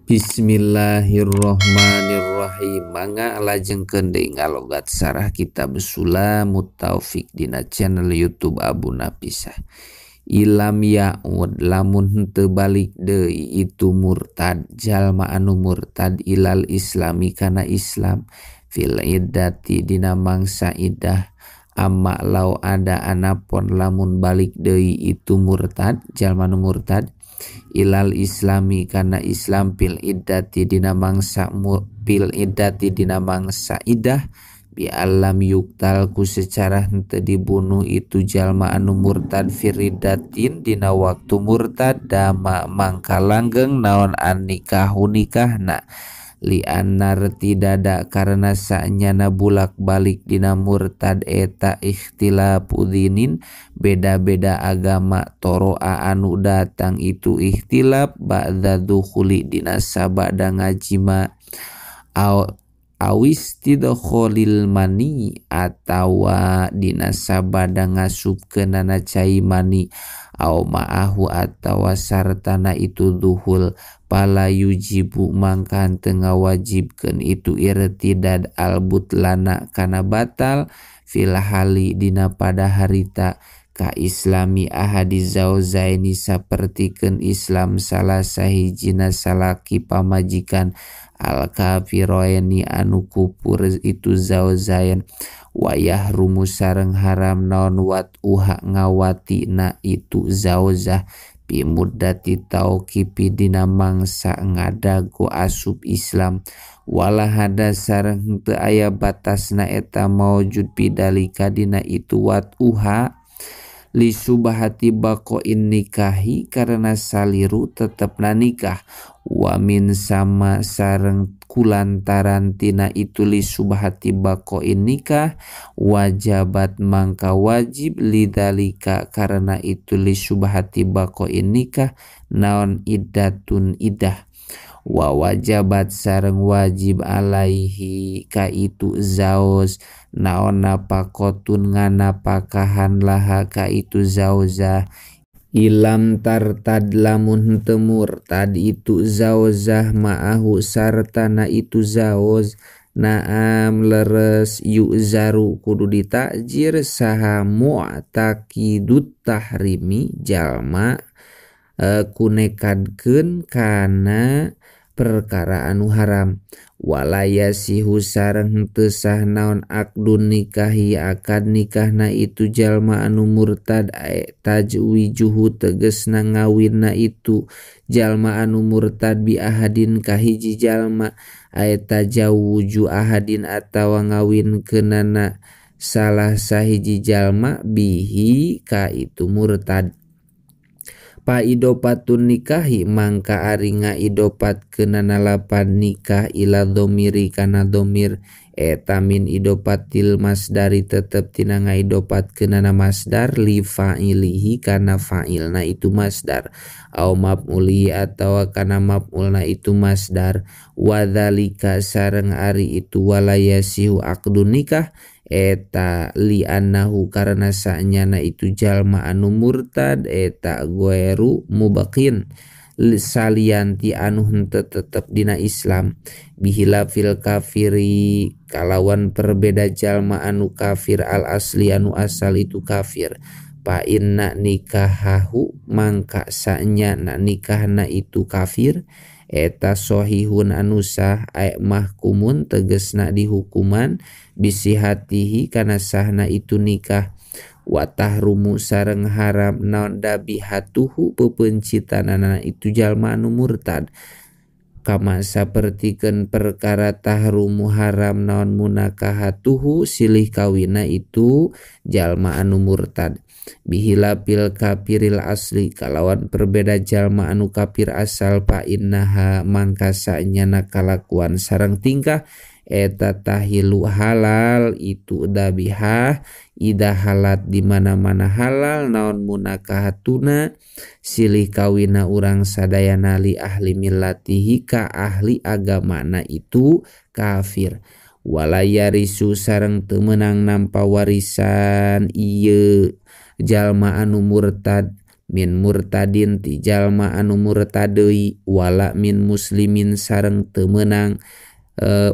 Bismillahirrohmanirrohim. Mangga lajengkeun deui ngalogat sarah kitab Sulamut Taufik dina channel YouTube Abu Napisah. Ilam ya'ud lamun henteu balik deui itu murtad jalma anu murtad ilal islami kana Islam fil iddati dina mangsa iddah. Amma lau ada anapon lamun balik deui itu murtad jalma anu murtad ilal islami kana Islam fil iddati dina mangsa fil iddati dina mangsa iddah bi alam yuktal ku secara henteu dibunuh itu jalma anu murtad firiddatin dina waktu murtad dama mangka langgeng naon an nikahu nikahna li anar tidada karena sanyana bulak balik dina murtad eta ikhtilafu dinin beda-beda agama toroa anu datang itu ikhtilaf ba'da dukhuli dina sabada ngajima awis tidkholil mani atawa dina sabada ngasupkeunana cai mani au ma'ahu atawa sartana itu duhul pala yujibu mangka henteu ngawajibkeun itu irtidad albutlana kana batal fil hali dina pada harita ka islami ahadi zauzaini sapertikeun Islam salah sahijina salaki pamajikan al kafiroeni anu kupur itu zauzain wayah rumu sareng haram naon wat uha ngawatina itu zauzah bi muddati tauqifi dina mangsa ngadago asup Islam wala hada sareng henteu aya batasna eta maujud bidalika dina itu wat uha li subahati baqoin nikahi karena saliru tetepna nikah wa min sama sareng kulantaran tina itu li subahati baqoin nikah wajabat mangka wajib lidalika karena itu li subahati baqoin nikah naon iddatun iddah wa wajabat sareng wajib alaihi ka itu zauz naon napakotun nganapakahan laha ka itu zauzah ilam tartad lamun henteu murtad itu zauzah ma'ahu sartana itu zauz naam leres yu'zaru kudu ditakjir saha mu'taqidut tahrimi jalma kunekadkeun kana perkara anu haram walaya sihu sareng henteu sah naon akdun nikahi akad nikahna itu jalma anu murtad tajwijuhu tegesna ngawinna itu jalma anu murtad bi ahadin ka hiji jalma tajawuju ahadin atawa ngawinkeunana salah sahiji jalma bihi ka itu murtad. Paidopatun nikahi mangka ari ngaidopatkeunana lapan nikah ila domiri kana domir eta min idopatil masdari tetep tina ngaidopatkeunana masdar li fa'ilihi kana fa'ilna itu masdar au maf'uli atawa kana maf'ulna itu masdar wadzalika sareng ari itu walayasihu aqdun nikah eta li annahu karena sanyana itu jalma anu murtad eta goeru mubaqin salianti anu henteu tetep dina Islam bihilafil kafiri kalawan perbeda jalma anu kafir al asli anu asal itu kafir pa inna nikahahu mangka sanyana nikahna itu kafir eta sohihun anu sah ay mahkumun tegesna dihukuman bisihatihi kana sahna itu nikah wa tahrumu sareng haram naon dabihatuhu pepencitanana itu jalma anu murtad kama sapertikeun perkara tahrumu haram naon munakahatuhu silih kawina itu jalma anu murtad bihilafil kafiril asli kalawan perbeda jalma anu kafir asal pa innaha mangka sanyana kalakuan sareng tingkah eta tahilu halal itu dabihah ida halat di mana-mana halal naon munakahatuna silih kawina urang sadayana li ahli millatihi ka ahli agamana itu kafir walayarisu sareng teu meunang nampa warisan ieu jalma anu murtad Min murtadin ti jalma anu murtad deui wala min muslimin sareng teu meunang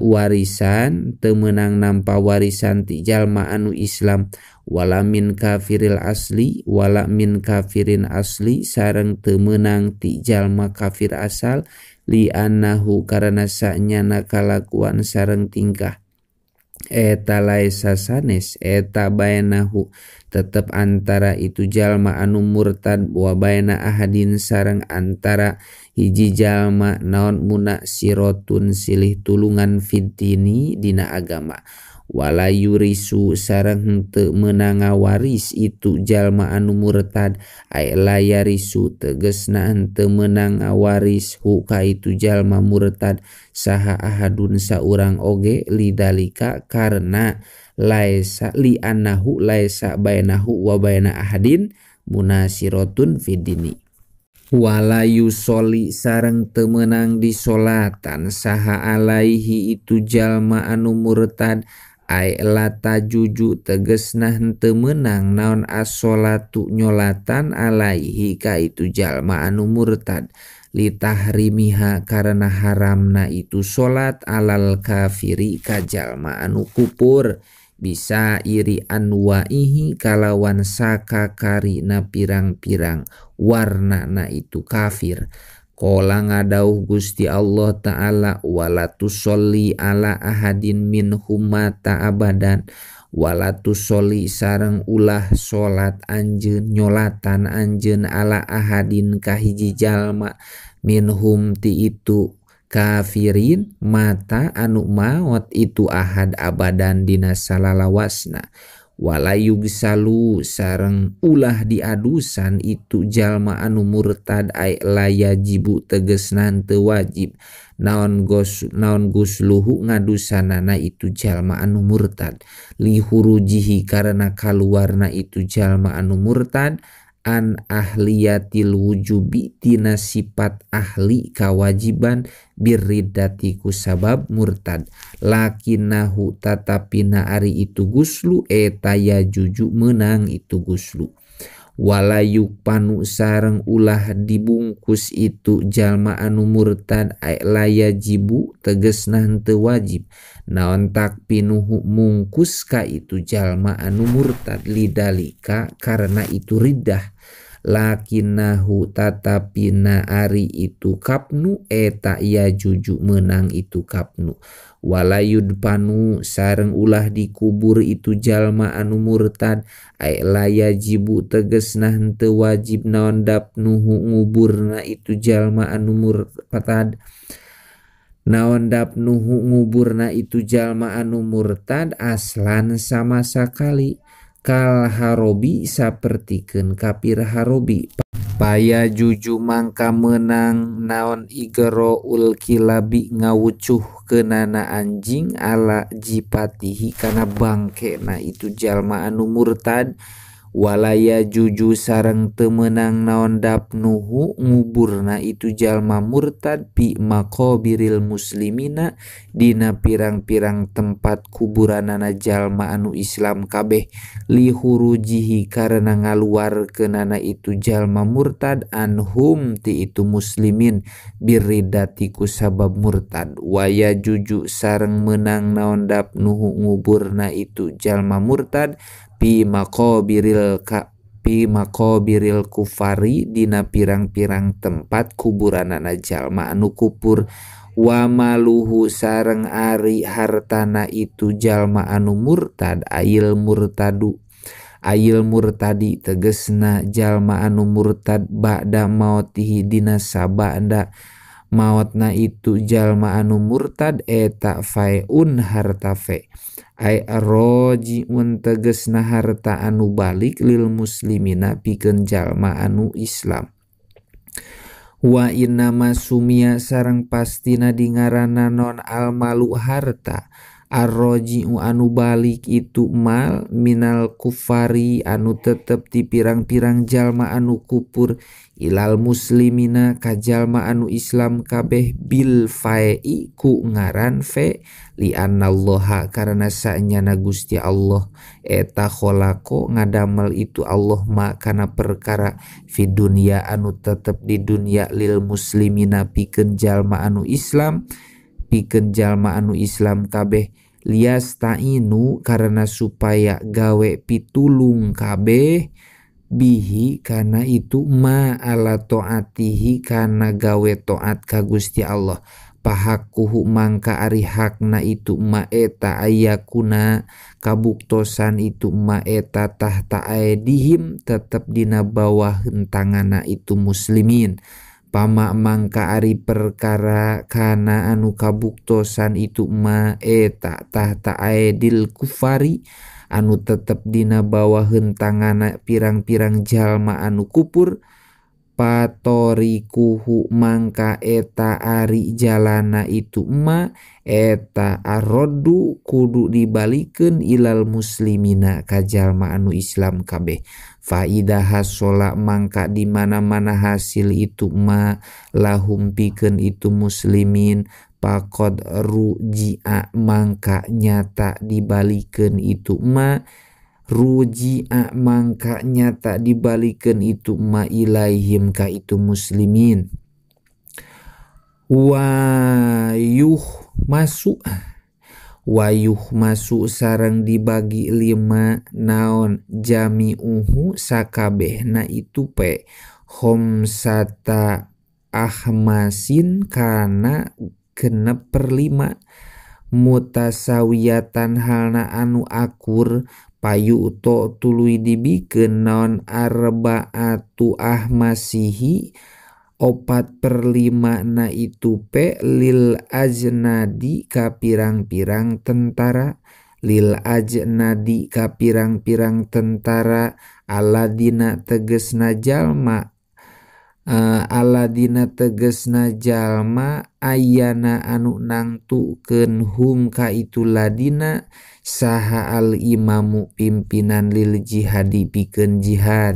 warisan teu meunang nampa warisan ti jalma anu Islam wala min kafiril asli wala min kafirin asli sareng teu meunang ti jalma kafir asal li annahu karana sanyana kalakuan sareng tingkah eta laisa sanes eta baenahu tetep antara itu jalma anu murtad wa baena ahadin sareng antara hiji jalma naon munasirotun silih tulungan fiddini dina agama wala yurisu sareng henteu meunang ngawaris itu jalma anu murtad ay la yarisu tegasna henteu meunang ngawaris hu ka itu jalma murtad saha ahadun saurang oge lidalika karena laisa li annahu laisa bainahu wa baina ahadin munasirotun fiddini wala yusoli sareng teu meunang disolatan saha alaihi itu jalma anu murtad ay la tajuju tegesna henteu meunang naon as-sholatu nyolatan alaihi ka itu jalma anu murtad litahrimiha karena haramna itu salat alal kafiri ka jalma anu kupur bisa iri anwaihi kalawan sakakarina pirang-pirang warnana itu kafir. Qala ngadauh Gusti Allah Ta'ala wala tusolli ala ahadin minhum mata abadan wala tusolli sareng ulah salat anjeun nyolatan anjeun ala ahadin ka hiji jalma minhum ti itu kafirin mata anu maot itu ahad abadan dina salalawasna wala yugsalu sareng ulah diadusan itu jalma anu murtad ay la yajibu tegesna teu wajib naon gusluhu ngadusanana itu jalma anu murtad lihurujihi karena kaluarna itu jalma anu murtad an ahliyatil wujubi tina sifat ahli kawajiban birriddati ku sabab murtad lakinahu tatapina ari itu guslu eta ya juju menang itu guslu walayuk panu sareng ulah dibungkus itu jalma anu murtad ay layajibu tegesna henteu wajib naon takpinuhu mungkus ka itu jalma anu murtad lidalika karena itu riddah lakinahu tatapina ari itu kapnu eta ya juju menang itu kapnu walayud panu sareng ulah dikubur itu jalma anu murtad ay layajibu tegesna henteu wajib naon dapnuhu nguburna itu jalma anu murtad naon dapnuhu nguburna itu jalma anu murtad aslan sama sakali kal harobi sapertikeun kafir harobi paya juju mangka menang naon igero ul kilabi ngawucuh kenana anjing ala jipatihi kana bangkena itu jalma anu murtad walaya juju sareng teu meunang naon dapnuhu nguburna itu jalma murtad pi maqabiril muslimina dina pirang-pirang tempat kuburanana jalma anu Islam kabeh lihurujihi karena ngaluarkeunana itu jalma murtad anhum ti itu muslimin birridati ku sabab murtad waya juju sareng meunang naon dapnuhu nguburna itu jalma murtad pi maqabiril kufari dina pirang-pirang tempat kuburanana jalma anu kupur wa maluhu sareng ari hartana itu jalma anu murtad ayil murtadi tegesna jalma anu murtad ba'da mautihi dina sabada maotna itu jalma anu murtad eta faeun harta fe ay rojiun tegesna harta anu balik lil muslimina pikeun jalma anu Islam wa innama sumia sareng pastina dingaranna non almalu harta Arroji'u anu balik itu mal minal kufari anu tetep ti pirang-pirang jalma anu kupur ilal muslimina ka jalma anu Islam kabeh bil fa'i ku ngaran fe li anallaha karena saenyana Gusti Allah eta kholaqo ngadamel itu Allah ma kana perkara fi dunya anu tetep di dunya lil muslimina pikeun jalma anu Islam pikeun jalma anu Islam kabeh liastainu karena supaya gawe pitulung kabeh bihi kana itu ma ala taatihi kana gawe taat ka Gusti Allah pahakuhu mangka ari hakna itu ma eta ayakuna kabuktosan itu ma eta tahta aedihim tetep dina bawah hentangana itu muslimin pama mangka ari perkara kana anu kabuktosan itu ma eta tahta aedil kufari anu tetep dina bawah hentangana pirang-pirang jalma anu kupur patorikuhu mangka eta ari jalana itu ma eta arroddu kudu dibalikeun ilal muslimina ka jalma anu Islam kabeh faidah hasola mangka di mana-mana hasil itu ma lahum pikeun itu muslimin paqad ruji'a mangka nyata dibalikeun itu ma ruji'a mangka nyata dibalikeun itu ma ilaihim ka itu muslimin wayuh masuk sareng dibagi lima naon jami'uhu sakabehna itu pe khomsata ahmasin kana 6/5 mutasawiyatan halna anu akur payu to tuluy dibikeun naon arbaatu ahmasihi 4/5 na itu pe lil ajnadi ka pirang-pirang tentara lil ajnadi ka pirang-pirang tentara aladina tegesna jalma aladina tegesna jalma ayana anu nangtukeun hum ka itu ladina saha al imamu pimpinan lil jihadi pikeun jihad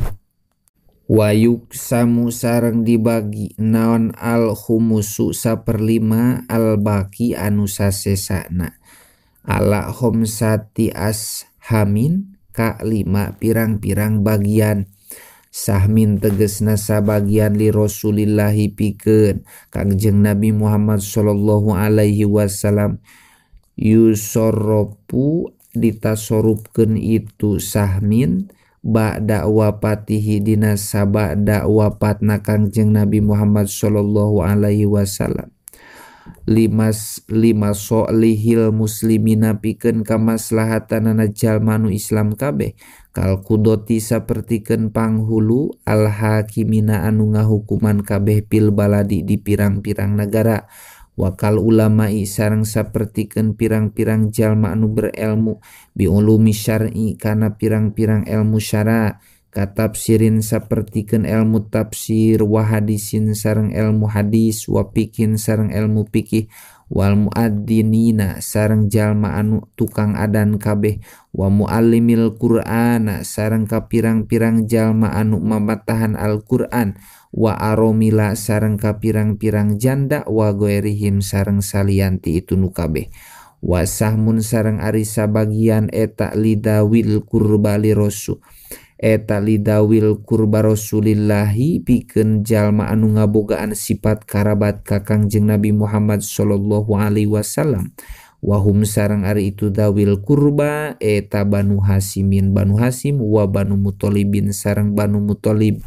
wayuk samu sareng dibagi naon al khumusu 1/5 al baki anu sasesana ala khomsati ashamin ka 5 pirang-pirang bagian sahmin tegesna sabagian li rasulillahi pikeun Kangjeng Nabi Muhammad sallallahu alaihi wasallam yusarrafu ditasorupkeun itu sahmin ba'da wafatihi dina sabada wafatna Kangjeng Nabi Muhammad sallallahu alaihi wasallam lima solihil muslimina pikeun kamaslahatanana jalma nu Islam kabeh kal kudoti sapertikeun panghulu al hakimina anu ngahukuman kabeh pil baladi di pirang-pirang nagara wakal ulama'i sareng sapertikeun pirang-pirang jalma anu berilmu bi ulumi syar'i kana pirang-pirang ilmu syara katafsirin sapertikeun ilmu tafsir wa hadisin sareng ilmu hadis wa fiqhin sareng ilmu fikih wal muaddinina sareng jalma anu tukang adan kabeh wa muallimil qur'ana sareng kapirang-pirang jalma anu mamatahan Al-Qur'an wa aromila sareng kapirang-pirang janda wa goerihim sareng salianti itu nu kabeh wa sahmun sareng ari sabagian eta lidawil qurba li rasul eta lidawil qurba rasulillahi pikeun jalma anu ngabogaan sifat karabat ka Kangjeng Nabi Muhammad sallallahu alaihi wasallam wahum sareng ari itu dawil qurba eta Banu Hasimin Banu Hasim wa Banu Muthalibin sareng Banu Muthalib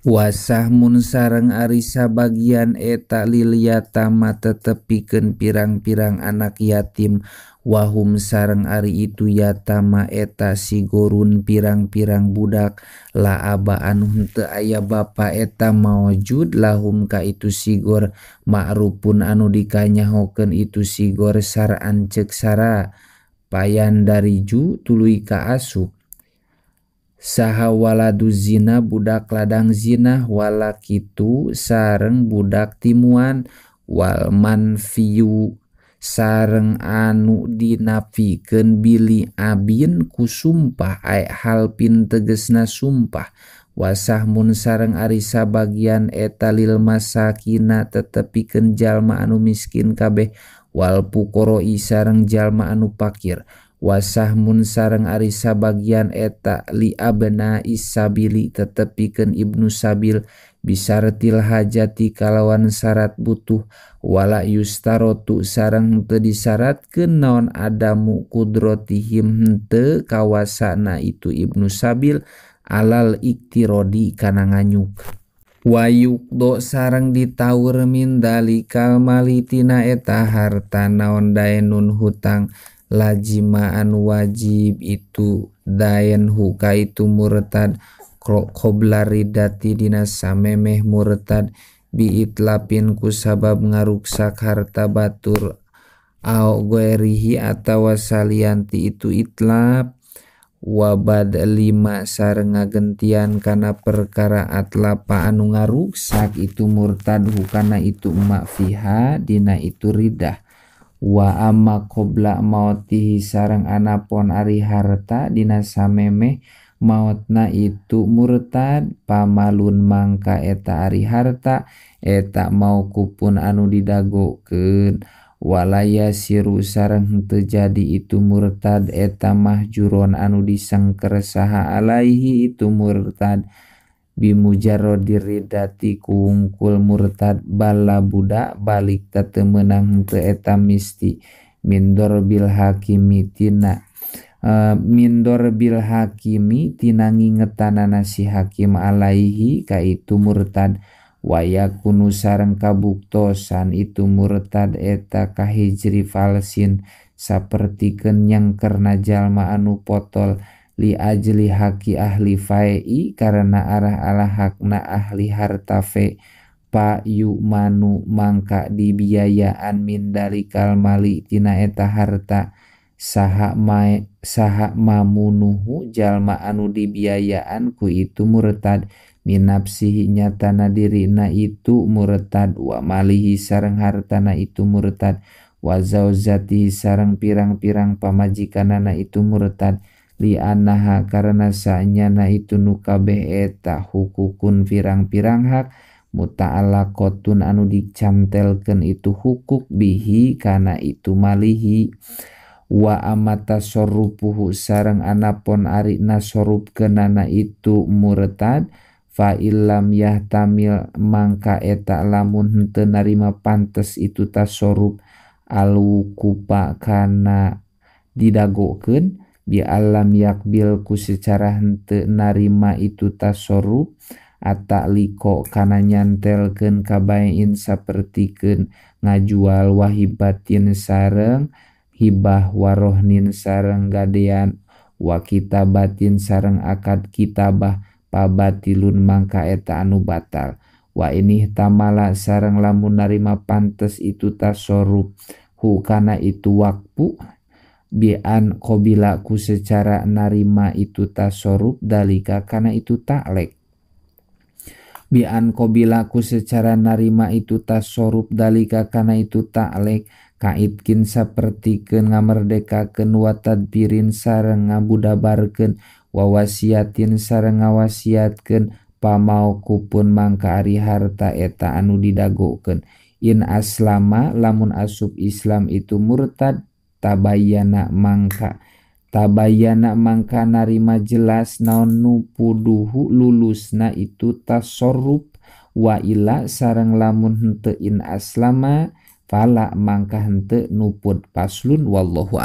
wasahmun sareng ari sabagian eta lil yatama tetep pikeun pirang-pirang anak yatim wahum sareng ari itu yatama eta sigorun pirang-pirang budak la aba anu henteu aya bapa eta maujud lahum ka itu sigor ma'rufun anu dikanyahokeun itu sigor sar'an ceuk sara payan dariju tuluy ka asup saha waladu zina budak ladang zina wala kitu sareng budak timuan wal manfiyu sareng anu dinafikeun bili abin ku sumpah ai halpin tegesna sumpah wasahmun sareng ari sabagian eta lil masakina tetepikeun jalma anu miskin kabeh wal fuqaroi sareng jalma anu pakir wasahmun sareng ari sabagian eta li abna isabili tetepikeun ibnu sabil bisartil hajati kalawan syarat butuh wala yustarotu sareng teu disyaratkeun naon adamu kudrotihim henteu kawasana itu ibnu sabil alal iktirodi kana nganyuk wayukdo sareng ditaur min dalikal mali tina eta harta naon daenun hutang lajima anu wajib itu daen huka itu murtad qobla ridati dina samemeh murtad biitlapin ku sabab ngaruksak harta batur au ghairihi atawa salianti itu itlap wabad lima sareng ngagentian kana perkara atlapa anu ngaruksak itu murtad hukana itu emak fiha dina itu ridah wa amma qobla mautihi sareng anapon ari harta dina samemeh mautna itu murtad pamalun mangka eta ari harta eta maukupun anu didagokeun walaya siru sareng henteu jadi itu murtad eta mahjuron anu disengker saha alaihi itu murtad bimujarrodir ridati kuungkul murtad bala budak balik teu meunang henteu eta misti mindor bil hakimi tina mindor bil hakimi tina ngingetanana si hakim alaihi ka itu murtad wayakunu sareng kabuktosan itu murtad eta kahijri falsin sapertikeun nyangkerna jalma anu potol li ajli haki ahli fa'i karena arah ala hakna ahli harta fe pa yumanu mangka dibiayaan min dalikal mali tina eta harta saha mae saha mamunuhu jalma anu dibiayaan ku itu murtad minapsihi nyatana dirina itu murtad wa malihi sareng hartana itu murtad wa zaujatihi sareng pirang-pirang pamajikanana itu murtad li annaha karena sanyana itu nu kabeh eta hukukun pirang-pirang hak muta'allaqatun anu dicantelkeun itu hukuk bihi kana itu malihi wa amata sorrupuhu sareng anapon ari nasorupkeunana itu murtad fa illam yahtamil mangka eta lamun henteu narima pantes itu tasorrup alukupa kana didagokeun bi alam yakbil ku secara henteu narima itu tasorrup ataliko kana nyantelkeun kabain sapertikeun ngajual wahibatin sareng hibah warohnin sareng gadean wa kitabatin sareng akad kitabah pabatilun mangka eta anu batal wa ini tamala sareng lamun narima pantes itu tasorrup hu kana itu wakpu bian qobila ku secara narima itu tasorrup dalika kana itu taklek bian qobila ku secara narima itu tasorrup dalika kana itu taklek kaitkin sapertikeun ngamerdekakeun wa tadbirin sareng ngabudabarkeun wa wasiatin sareng ngawasiatkeun pamaukupun mangka ari harta eta anu didagokeun in aslama lamun asup Islam itu murtad tabayyana mangka narima jelas naon nu puduhu lulusna itu tasorrup wa ila sareng lamun henteu in aslama fala mangka henteu nupud. Paslun wallahu